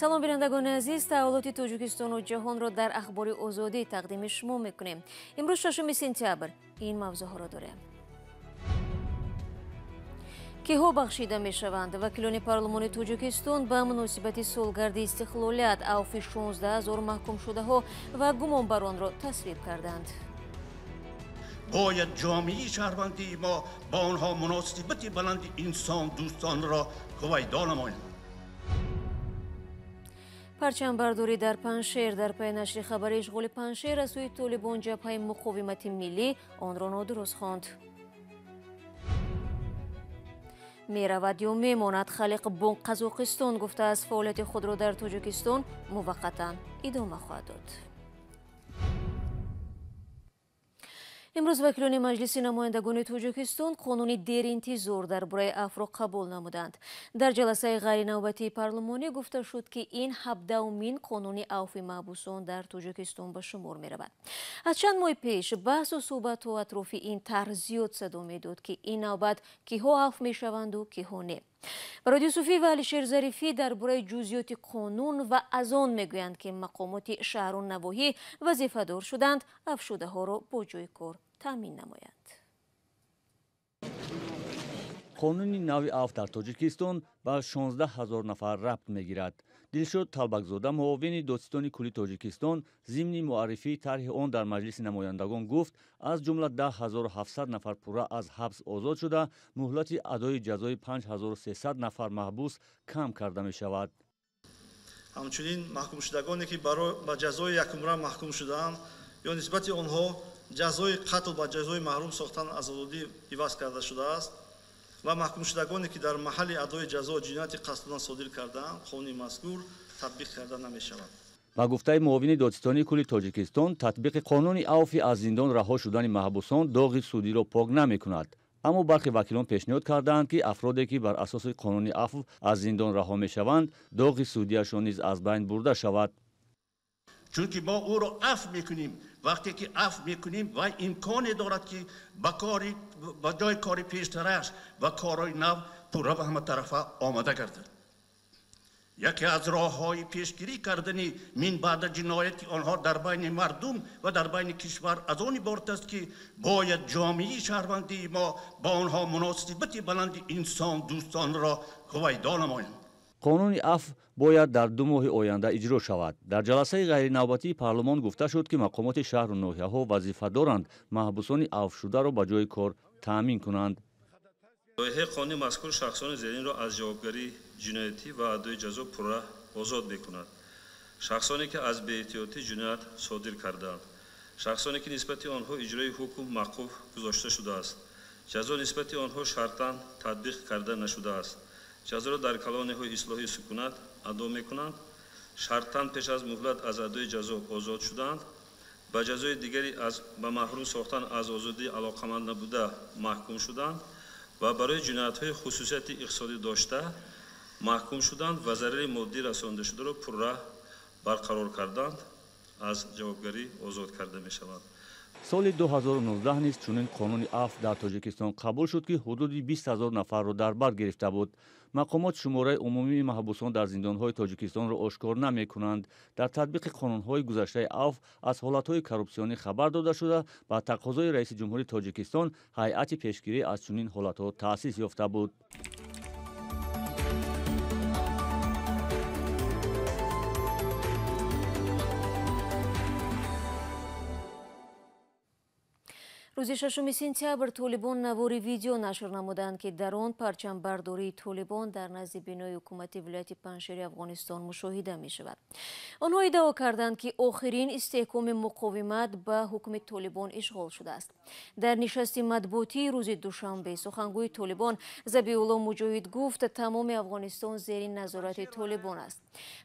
Салом бинандагони азиз, таҳаввулоти Тоҷикистону ҷаҳонро дар Ахбори Озодӣ тақдими шумо мекунем. Имрӯз 6 сентябр ин мавзӯъҳоро дорем. Киҳо бахшида мешаванд? Вакилони парлумони Тоҷикистон ба муносибати солгарди истиқлолият авфи 16 ҳазор маҳкумшудаҳо ва гумонбаронро тасвиб карданд. Бояд ҷомеаи шаҳрвандии мо ба онҳо муносибати баланди инсондӯстонро ҳувайдо намояд. Парчамбардорӣ дар Панҷшер. Дар пайи нашри хабари ишғоли Панҷшер аз сӯи Толибон, ҷабҳаи муқовимати миллӣ онро нодуруст хонд. Меравад ё мемонад, Халиқ Бонк Қазоқистон гуфтааст, фаъолияти худро дар Тоҷикистон муваққатан идома хоҳад дод. Имрӯз вакилони Маҷлиси намояндагони Тоҷикистон қонуни деринтизор дар бораи афвро қабул намуданд. Дар ҷаласаи ғайринавбатии парлумонӣ гуфта шуд, ки ин 17-умин қонуни авфи маҳбусон дар Тоҷикистон ба шумор меравад. Аз чанд моҳи пеш баҳсу суҳбатҳо атрофи ин тарҳ зиёд садо медод, ки ин навбат киҳо афв мешаванду киҳо не. Барод Юсуфӣ ва Алишер Зарифӣ дар бораи ҷузъиёти қонун ва аз он мегӯянд, ки мақомоти шаҳру навоҳӣ вазифадор шуданд афвшудаҳоро бо ҷойи кор таъмин намоянд. Қонуни нави авф дар Тоҷикистон ба 16 ҳазор нафар рабт мегирад. Дилшод Талбакзода, муовини додситони кулли Тоҷикистон, зимни муаррифии тарҳи он дар Маҷлиси намояндагон гуфт, аз ҷумла 10700 нафар пурра аз ҳабс озод шуда, муҳлати адои ҷазои 5300 нафар маҳбус кам карда мешавад. Ҳамчунин маҳкумшудагоне, ки ба ҷазои якумра маҳкум шудаанд ё нисбати онҳо ҷазои қатл ба ҷазои маҳрум сохтан аз озодӣ иваз карда шудааст ва маҳкумшудагоне, ки дар маҳалли адои ҷазо ҷинояти қасдан содир кардаанд, қонуни мазкур татбиқ карда намешавад. Ба гуфтаи муовини додситонии кулли Тоҷикистон, татбиқи қонуни авфи аз зиндон раҳо шудани маҳбусон доғи судиро пок намекунад. Аммо бархе вакилон пешниҳод кардаанд, ки афроде, ки бар асоси қонуни афв аз зиндон раҳо мешаванд, доғи судияшон низ аз байн бурда шавад. Чунки мо ӯро афв мекунем, вақте ки афв мекунем, вай имконе дорад, ки ба ҷои кори пештараш ва корҳои нав пурра ба ҳаматарафа омода гардад. Яке аз роҳҳои пешгирӣ кардани минбаъда ҷинояти онҳо дар байни мардум ва дар байни кишвар аз он иборат аст, ки бояд ҷомеаи шаҳрвандии мо ба онҳо муносибати баланди инсондӯстонро ҳувайдо намоянд. Қонуни афв бояд дар 2 моҳи оянда иҷро шавад. Дар ҷаласаи ғайринавбатии парлумон гуфта шуд, ки мақомоти шаҳру ноҳияҳо вазифа доранд маҳбусони афвшударо ба ҷои кор таъмин кунанд. Лоиҳаи қонуни мазкур шахсони зеринро аз ҷавобгарии ҷиноятӣ ва адои ҷазо пурра озод мекунад. Шахсоне, ки аз беэҳтиётӣ ҷиноят содир кардаанд, шахсоне, ки нисбати онҳо иҷрои ҳукм мавқуф гузошта шудааст, ҷазо нисбати онҳо шартан татбиқ карда нашудааст, ҷазоро дар колониҳои ислоҳии сукунат адо мекунанд, шартан пеш аз муҳлат аз адои ҷазо озод шудаанд, ба ҷазои дигаре аз ба маҳрум сохтан аз озодӣ алоқаманд набуда маҳкум шуданд ва барои ҷиноятҳои хусусияти иқтисодӣ дошта маҳкум шуданд ва зарари моддӣ расондашударо пурра барқарор карданд, аз ҷавобгарӣ озод карда мешаванд. Соли 2019 низ чунин қонуни афв дар Тоҷикистон қабул шуд, ки ҳудуди 20 ҳазор нафарро дар бар гирифта буд. Мақомот шумораи умумии маҳбусон дар зиндонҳои Тоҷикистонро ошкор намекунанд. Дар татбиқи қонунҳои гузаштаи афв аз ҳолатҳои коррупсионӣ хабар дода шуда, ба тақозои раиси ҷумҳури Тоҷикистон ҳайати пешгирӣ аз чунин ҳолатҳо таъсис ёфта буд. Рӯзи 6 сентябр Толибон навори видео нашр намуданд, ки дар он парчамбардории Толибон дар назди бинои ҳукумати вилояти Панҷшери Афғонистон мушоҳида мешавад. Онҳо иддао карданд, ки охирин истеҳкоми муқовимат ба ҳукми Толибон ишғол шудааст. Дар нишасти матбуотии рӯзи душанбе сухангӯи Толибон Забиулло Муҷоҳид гуфт, тамоми Афғонистон зери назорати Толибон аст.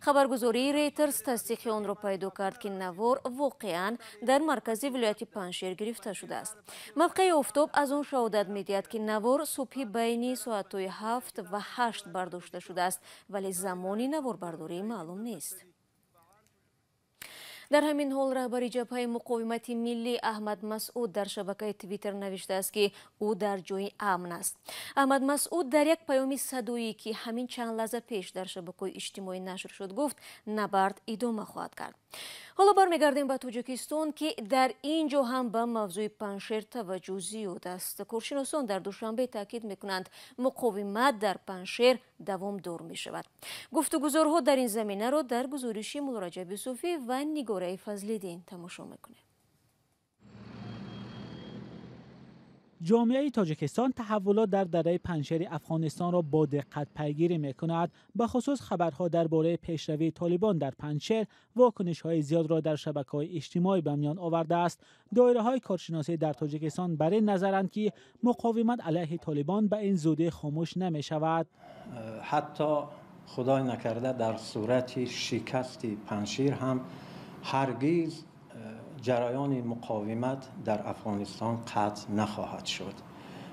Хабаргузории Рейтерс тасдиқи онро пайдо кард, ки навор воқеан дар маркази вилояти Панҷшер гирифта шудааст. Мавқеи офтоб аз он шаҳодат медиҳад, ки навор субҳи байни соатҳои 7 ва 8 бардошта шудааст, вале замони наворбардорӣ маълум нест. Дар ҳамин ҳол раҳбари ҷабҳаи муқовимати миллӣ Аҳмад Масъуд дар шабакаи Твиттер навиштааст, ки ӯ дар ҷои амн аст. Аҳмад Масъуд дар як паёми садоӣ, ки ҳамин чанд лаҳза пеш дар шабакаҳои иҷтимоӣ нашр шуд, гуфт набард идома хоҳад кард. Ҳоло бармегардем ба Тоҷикистон, ки дар ин ҷо ҳам ба мавзӯи Панҷшер таваҷҷӯҳ зиёд аст. Коршиносон дар Душанбе таъкид мекунанд, муқовимат дар Панҷшер давомдор мешавад. Гуфтугузорҳо дар ин заминаро дар гузориши Муллораҷаб Юсуфӣ ва Нигораи Фазлиддин тамошо мекунем. Ҷомеаи Тоҷикистон таҳаввулот дар дараи Панҷшери Афғонистонро бо диққат пайгирӣ мекунад. Ба хусус хабарҳо дар бораи пешравии Толибон дар Панҷшер вокунишҳои зиёдро дар шабакаҳои иҷтимоӣ ба миён овардааст. Доираҳои коршиносӣ дар Тоҷикистон бар ин назаранд, ки муқовимат алайҳи Толибон ба ин зудӣ хомӯш намешавад. Ҳатто худой накарда дар сурати шикасти Панҷшер ҳам ҳаргиз ҷараёни муқовимат дар Афғонистон қатъ нахоҳад шуд,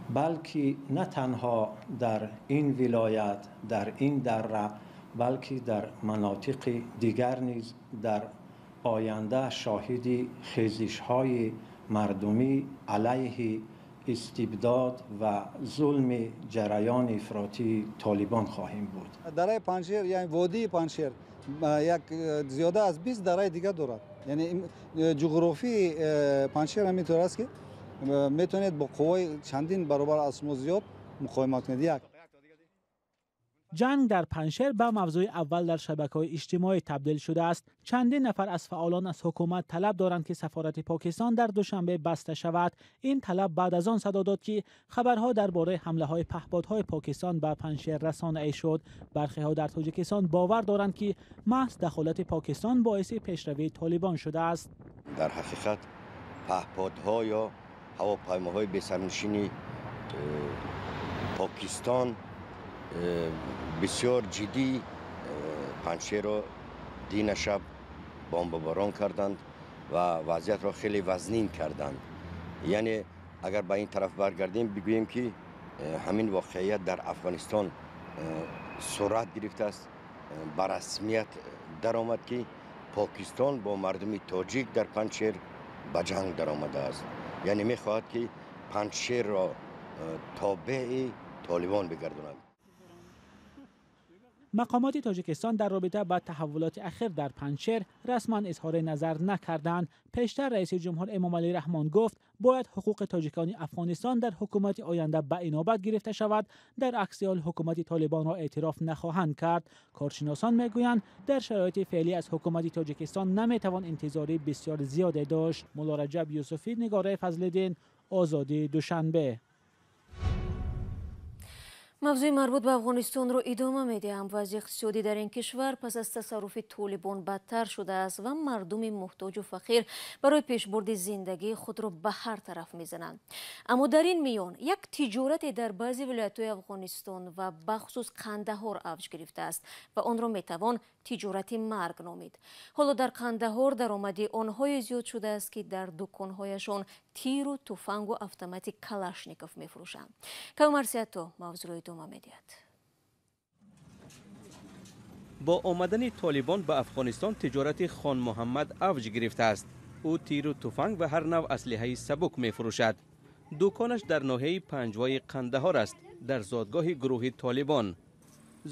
балки на танҳо дар ин вилоят, дар ин дара, балки дар манотиқи дигар низ дар оянда шоҳиди хезишҳои мардумӣ алайҳи истибдод ва зулми ҷараёни ифротии Толибон хоҳем буд. Дараи Панҷшер, яъне водии Панҷшер, як зиёда аз 20 дараи дигар дорад. Яъне ҷуғрофии Панҷшер ҳаминтавр аст, ки метавонед бо қувваи чандин баробар аз шумо зиёд муқовимат кунед. Як ҷанг дар Панҷшер ба мавзӯи аввал дар шабакаҳои иҷтимоӣ табдил шудааст. Чандин нафар аз фаъолон аз ҳукумат талаб доранд, ки сафорати Покистон дар Душанбе баста шавад. Ин талаб баъд аз он садо дод, ки хабарҳо дар бораи ҳамлаҳои паҳподҳои Покистон ба Панҷшер расонаӣ шуд. Бархеҳо дар Тоҷикистон бовар доранд, ки маҳз дахолати Покистон боиси пешравии Толибон шудааст. Дар ҳақиқат паҳподҳо ё ҳавопаймоҳои бесарнишини Покистон бисёр ҷиддӣ Панҷшерро дина шаб бомбаборон карданд ва вазъиятро хеле вазнин карданд. Яъне агар ба ин тараф баргардем, бигӯем, ки ҳамин воқеият дар Афғонистон сурат гирифтааст, ба расмият даромад, ки Покистон бо мардуми тоҷик дар Панҷшер ба ҷанг даромадааст. Яъне мехоҳад, ки Панҷшерро тобеи Толибон бигардонад. Мақомоти Тоҷикистон дар робита ба таҳаввулоти ахир дар Панҷшер расман изҳори назар накарданд. Пештар раиси ҷумҳур Эмомалӣ Раҳмон гуфт, бояд ҳуқуқи тоҷикони Афғонистон дар ҳукумати оянда ба инобат гирифта шавад, дар акси ҳол ҳукумати Толибонро эътироф нахоҳанд кард. Коршиносон мегӯянд, дар шароити феълӣ аз ҳукумати Тоҷикистон наметавон интизори бисёр зиёде дошт. Муллораҷаб Юсуфӣ, Нигораи Фазлиддин, Озодӣ, Душанбе. Мавзӯи марбут ба Афғонистонро идома медиҳам. Вазъи иқтисодӣ дар ин кишвар пас аз тасарруфи Толибон бадтар шудааст ва мардуми муҳтоҷу фақир барои пешбурди зиндагии худро ба ҳар тараф мезананд. Аммо дар ин миён як тиҷорате дар баъзе вилоятҳои Афғонистон ва бахусус Қандаҳор авҷ гирифтааст ва онро метавон тиҷорати марг номид. Ҳоло дар Қандаҳор даромади онҳое зиёд шудааст, ки дар дуконҳояшон тиру туфангу автомати Калашников мефурӯшанд. Кавмарсиято мавзӯъро идома медиҳад. Бо омадани Толибон ба Афғонистон тиҷорати Хон Муҳаммад авҷ гирифтааст. Ӯ тиру туфанг ва ҳар навъ аслиҳаи сабук мефурӯшад. Дуконаш дар ноҳияи Панҷвои Қандаҳор аст, дар зодгоҳи гурӯҳи Толибон.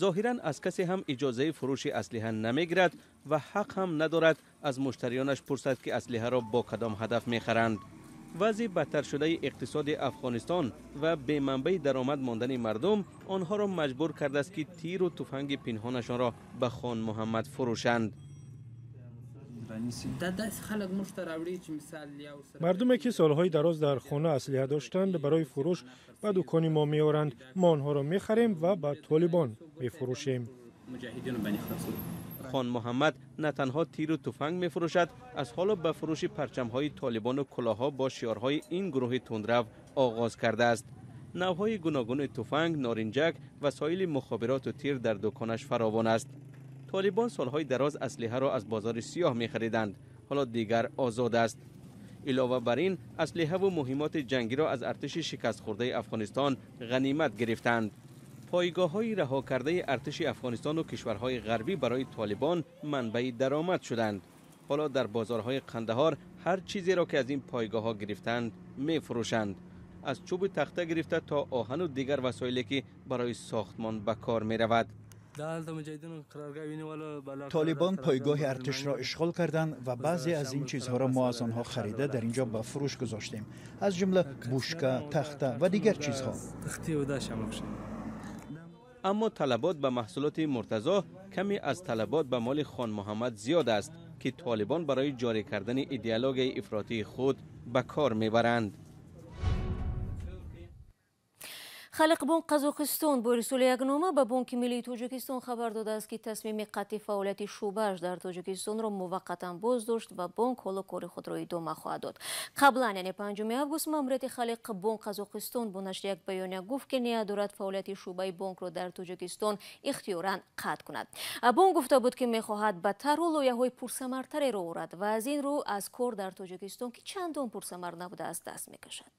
Зоҳиран аз касе ҳам иҷозаи фурӯши аслиҳа намегирад ва ҳақ ҳам надорад аз муштариёнаш пурсад, ки аслиҳаро бо кадом ҳадаф мехаранд. Вазъи бадтаршудаи иқтисоди Афғонистон ва беманбаи даромад мондани мардум онҳоро маҷбур кардааст, ки тиру туфанги пинҳонашонро ба Хон Муҳаммад фурӯшанд. Мардуме ки солҳои дароз дар хона аслиҳа доштанд, барои фурӯш ба дукони мо меоранд. Мо онҳоро мехарем ва ба Толибон мефурӯшем. Хон Муҳаммад на танҳо тиру туфанг мефурӯшад, аз ҳоло ба фурӯши парчамҳои Толибону кулоҳҳо бо шиорҳои ин гурӯҳи тундрав оғоз кардааст. Навъҳои гуногуни туфанг, норинҷак, васоили мухобироту тир дар дуконаш фаровон аст. Толибон солҳои дароз аслиҳаро аз бозори сиёҳ мехариданд, ҳоло дигар озод аст. Илова бар ин, аслиҳаву муҳимоти ҷангиро аз артиши шикастхӯрдаи Афғонистон ғанимат гирифтанд. Пойгоҳҳои раҳо кардаи артиши Афғонистону кишварҳои ғарбӣ барои Толибон манбаи даромад шуданд. ҳоло дар бозорҳои Қандаҳор ҳар чизеро ки аз ин пойгоҳҳо гирифтанд мефурӯшанд. Аз чӯбу тахта гирифта то оҳану дигар васоиле ки барои сохтмон ба кор меравад. Толибон пойгоҳи артишро ишғол карданд ва баъзе аз ин чизҳоро мо аз онҳо харида дар инҷо ба фурӯш гузоштем, аз ҷумла бушка, тахта ва дигар чизҳо. Аммо талабот ба маҳсулоти Муртазо каме аз талабот ба моли Хон Муҳаммад зиёд аст, ки толибон барои ҷорӣ кардани идеологияи ифротии худ ба кор мебаранд. Халиқбонк Қазоқистон бо ирсоли як нома ба Бонки Миллии Тоҷикистон хабар додааст, ки тасмими қатъи фаъолияти шӯъбааш дар Тоҷикистонро муваққатан боздошт ва бонк ҳоло кори худро идома хоҳад дод. Қаблан, яъне 5 август, маъмурияти Халиқбонк Қазоқистон бо нашри як баёния гуфт, ки ният дорад фаъолияти шӯъбаи бонкро дар Тоҷикистон ихтиёран қатъ кунад. Бонк гуфта буд, ки мехоҳад ба тарҳу лоиҳаҳои пурсамартареро орад ва аз ин рӯ аз кор дар Тоҷикистон, ки чандон пурсамар набудааст, даст мекашад.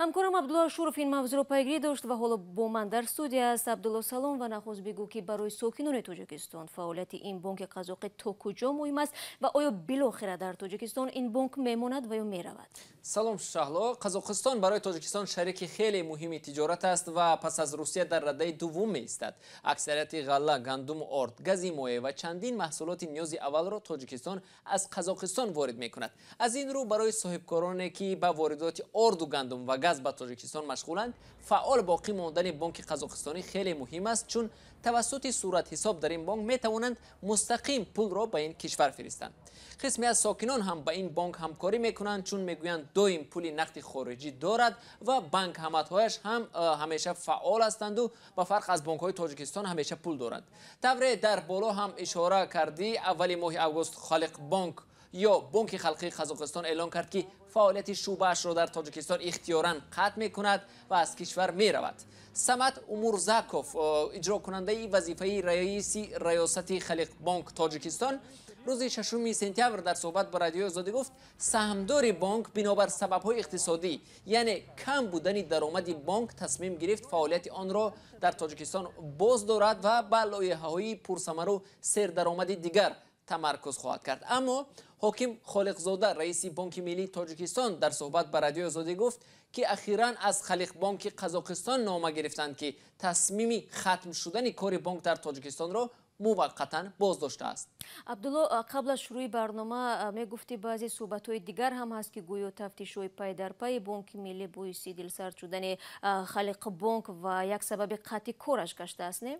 Ҳамкорам Абдулло Ашуров ин мавзӯъро пайгирӣ дошт ва ҳоло бо ман дар студия аст. Абдулло, салом ва нахуст бигӯ, ки барои сокинони Тоҷикистон фаъолияти ин бонки қазоқӣ то куҷо муҳим аст ва оё билохира дар Тоҷикистон ин бонк мемонад ва ё меравад? Салом, Шаҳло. Қазоқистон барои Тоҷикистон шарики хеле муҳими тиҷорат аст ва пас аз Русия дар радаи дуввум меистад. Аксарияти ғалла, гандуму орд, гази моеъ ва чандин маҳсулоти ниёзи аввалро Тоҷикистон аз Қазоқистон ворид мекунад. Аз ин рӯ барои соҳибкороне, ки ба воридоти орду, гандум ва газ ба Тоҷикистон машғуланд, фаъол боқӣ мондани бонки қазоқистонӣ хеле муҳим аст, чун тавассути суратҳисоб дар ин бонк метавонанд мустақим пулро ба ин кишвар фиристанд. Қисме аз сокинон ҳам ба ин бонк ҳамкорӣ мекунанд, чун мегӯянд доим пули нақди хориҷӣ дорад ва банкҳаматҳояш ҳам ҳамеша фаъол ҳастанду ба фарқ аз бонкҳои Тоҷикистон ҳамеша пул доранд. Тавре дар боло ҳам ишора кардӣ, аввали моҳи август Халиқбонк ё Бонки Халқии Қазоқистон эълон кард, ки фаъолияти шӯъбаашро дар Тоҷикистон ихтиёран қатъ мекунад ва аз кишвар меравад. Самад Умурзаков, иҷрокунандаи вазифаи раиси раёсати Халиқбонк Тоҷикистон, рӯзи 6 сентябр дар суҳбат ба Радиои Озодӣ гуфт, саҳмдори бонк бинобар сабабҳои иқтисодӣ, яъне кам будани даромади бонк, тасмим гирифт фаъолияти онро дар Тоҷикистон боз дорад ва ба лоиҳаҳои пурсамару сердаромади дигар тамаркуз хоҳад кард. Аммо Ҳоким Холиқзода, раиси Бонки Миллии Тоҷикистон, дар суҳбат ба Радиои Озодӣ гуфт, ки ахиран аз Халиқбонки Қазоқистон нома гирифтанд, ки тасмими хатм шудани кори бонк дар Тоҷикистонро муваққатан боздоштааст. Абдулло, қабл аз шурӯи барнома мегуфтӣ, баъзе суҳбатҳои дигар ҳам ҳаст, ки гӯё тафтишҳои пай дар пайи Бонки Миллӣ боиси дилсард шудани Халиқбонк ва як сабаби қатъи кораш гаштааст, не?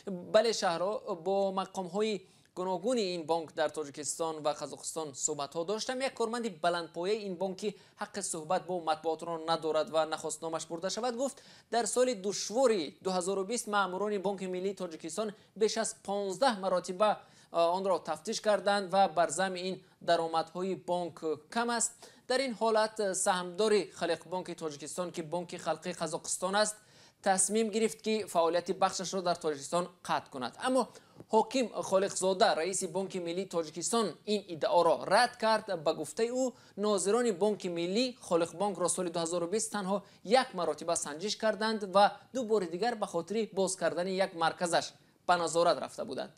Бале, Шаҳро, бо мақомҳои гуногуни ин бонк дар Тоҷикистон ва Қазоқистон суҳбатҳо доштам. Як корманди баландпояи ин бонк, ки ҳаққи суҳбат бо матбуотро надорад ва нахост номаш бурда шавад, гуфт, дар соли душвори 2020 маъмурони Бонки Миллии Тоҷикистон беш аз 15 маротиба онро тафтиш карданд ва бар замми ин даромадҳои бонк кам аст. Дар ин ҳолат саҳмдори Халиқбонки Тоҷикистон, ки Бонки Халқии Қазоқистон аст, тасмим гирифт, ки фаъолияти бахшашро дар Тоҷикистон қатъ кунад. Аммо Ҳоким Холиқзода, раиси Бонки Миллии Тоҷикистон, ин иддаоро рад кард. Ба гуфтаи ӯ, нозирони Бонки Миллӣ Холиқбонкро соли 2020 танҳо як маротиба санҷиш карданд ва ду бори дигар ба хотири боз кардани як марказаш ба назорат рафта буданд.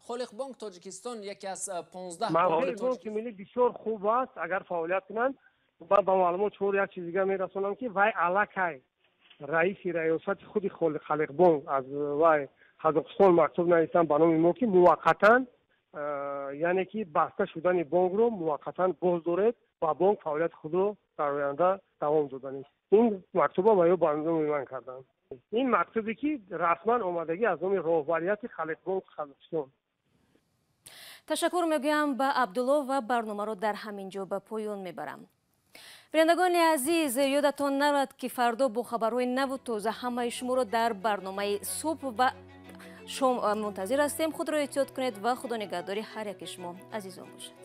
Холиқбонк Тоҷикистон яке аз 15 Бонки Миллӣ бисёр хуб аст, агар фаъолият кунанд. Ба маълумот шуморо як чиз дигар мерасонам, ки вай аллакай раиси раёсати худи Халиқбонк аз вай Қазоқистон мактуб нависанд ба номи мо, ки муваққатан, яъне ки баста шудани бонкро муваққатан боз доред ва бонк фаъолияти худро дар оянда давом доданист. Ин мактуба ва ё ба номи ман карданд. Ин мактубе, ки расман омадагӣ аз номи роҳбарияти Халиқбонк Қазоқистон. Ташаккур мегӯям ба Абдулло ва барномаро дар ҳамин ҷо ба поён мебарам. Бинандагони азиз, ёдатон нарад, ки фардо бо хабарҳои наву тоза ҳамаи шуморо дар барномаи субҳ ва шом мунтазир ҳастем. Худро эҳтиёт кунед ва худо нигаҳдори ҳар яки шумо азизон бошад.